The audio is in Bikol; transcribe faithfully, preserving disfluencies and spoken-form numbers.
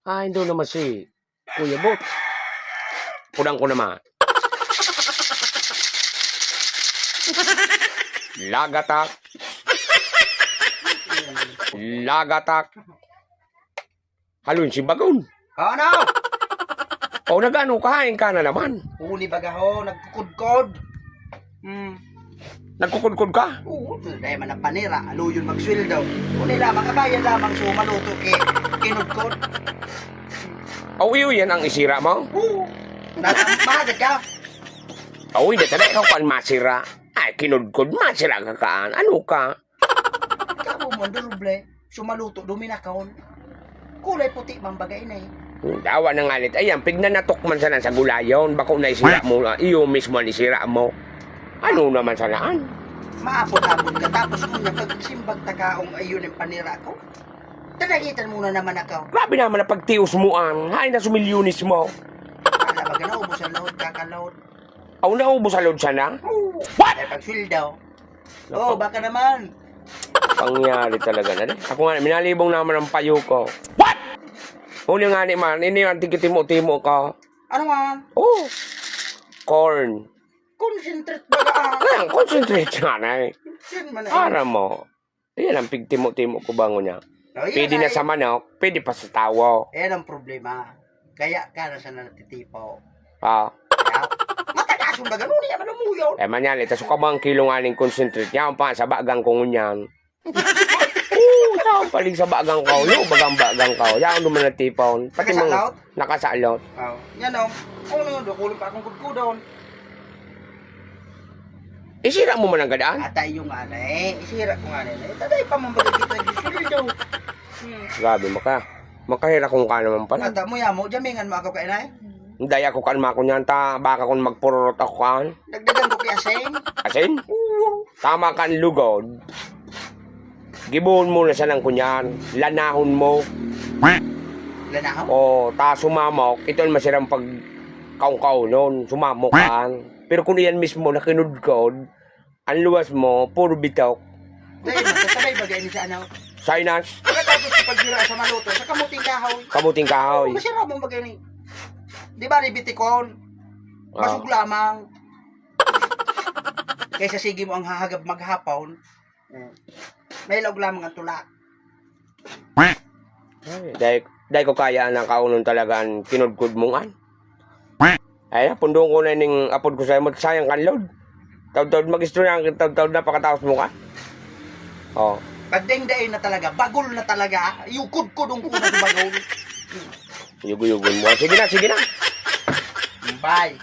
Ah, hindi naman si Kuya Bot. Pudang ko naman. Lagatak. Lagatak. Halon si Bagon. Ano? O, nag-ano, kahain ka na naman. Huli baga ho, nagkukudkod. Hmm. Nagkukudkod ka? Oo, dahil man ang panira, aluyon magsweldo. Huli lamang, abayan lamang so maluto ki, kinudkod. O, iyo yan ang isira mo? Oo. Na, mahagad ka? O, hindi, talaga ikaw kan masira. Ay, kinudkod, masira ka kaan. Ano ka? Kamo mo, ang duruble. Sumaluto, duminakaon. Kulay puti man baga ini. Dawa na nga lit. Ayan, pignanatok man sana sa gulayon. Bako na isira mo. Ah, iyo mismo ang isira mo. Ano naman sanaan? Maapot-apot ka. Tapos kung niya, pag simbag takaong ayun ang panira ko. Tadagitan mo na naman ako. Grabe naman ang pagtios mo, ang. Hain na sumilyonis mo. Wala baga naubos ang load, kakalod. Aw, naubos ang load sana? Oo. What? Ay, pagsweldo. Oh, baka naman. Pangyari talaga na, eh. Ako nga, minalibong naman ang payo ko. What? Huli nga ni man, ini ang tigitimo-timo ko. Ano nga? Oh. Corn. Concentrate ba ka? Ayan, concentrate nga na, eh. Yan man, eh. Para mo. Ayan ang pigtimo-timo ko bango niya. Oh, yan Pwede na ay. sa manok, pwede pa sa tawo. Yan ang problema. Kaya ka na sana natitipo. Ah. Kaya, matagas yung baga, ngunit naman umuyaw. Eh, manyali, tas ka bang kilo nga ning concentrate niya? Ang pa, sa bagang ko ngunyan. Oo, sa palig sa bagang ko. Yo, bagang-bagang ko. Yan ang duman natipon. Pati mga Nakasalot? nakasalot. Oh. Yan, oh. Ano yun? Kulang pa akong kudkudon. Isira mo man ang gadaan? Atay yung ano eh. Isira ko nga nila. Taday pa mong bagay kita yung sweldo. Hmm. Grabe, maka. Makahira kong ka naman pala. Ata mo yan mo. Jamingan mo ako kayo na eh. Hindi ako kan makunyan ta. Baka kung magpururot ako kan. Dagdagan ko kay asin. Asin? Oo. Tama kan lugod. Gibuhon mo na sanang kunyan. Lanahon mo. Lanahon? O, ta sumamok. Ito ang masirang pag kaon-kaonon. Sumamok kan. Pero kung iyan mismo na kinudkod, ang luwas mo, puro bitok. Dahil magsasabay ba ganyan sa ano? Sinus. Pagkatapos sa paghira sa maluto, sa kamuting kahoy. Kamuting kahoy. Masira mong bagay ni. Di ba, ribitikon? Ah. Basog lamang. Kaysa sige mo ang hahagab maghapon, eh, may laog lamang ang tulak. Ay, dahil, dahil ko kaya ang nakaunon talaga ang kinudkod mong an. Ay, pundong ko na ning apod ko sa'yo, sayang kan load. Taud-taud mag-istorya ang taud-taud na pakataos mo ka. Oh. Pagdengdain na talaga, bagol na talaga, yung kudkudong ko na sa bagol. Yugo-yugon mo. Sige na, sige na. Bye.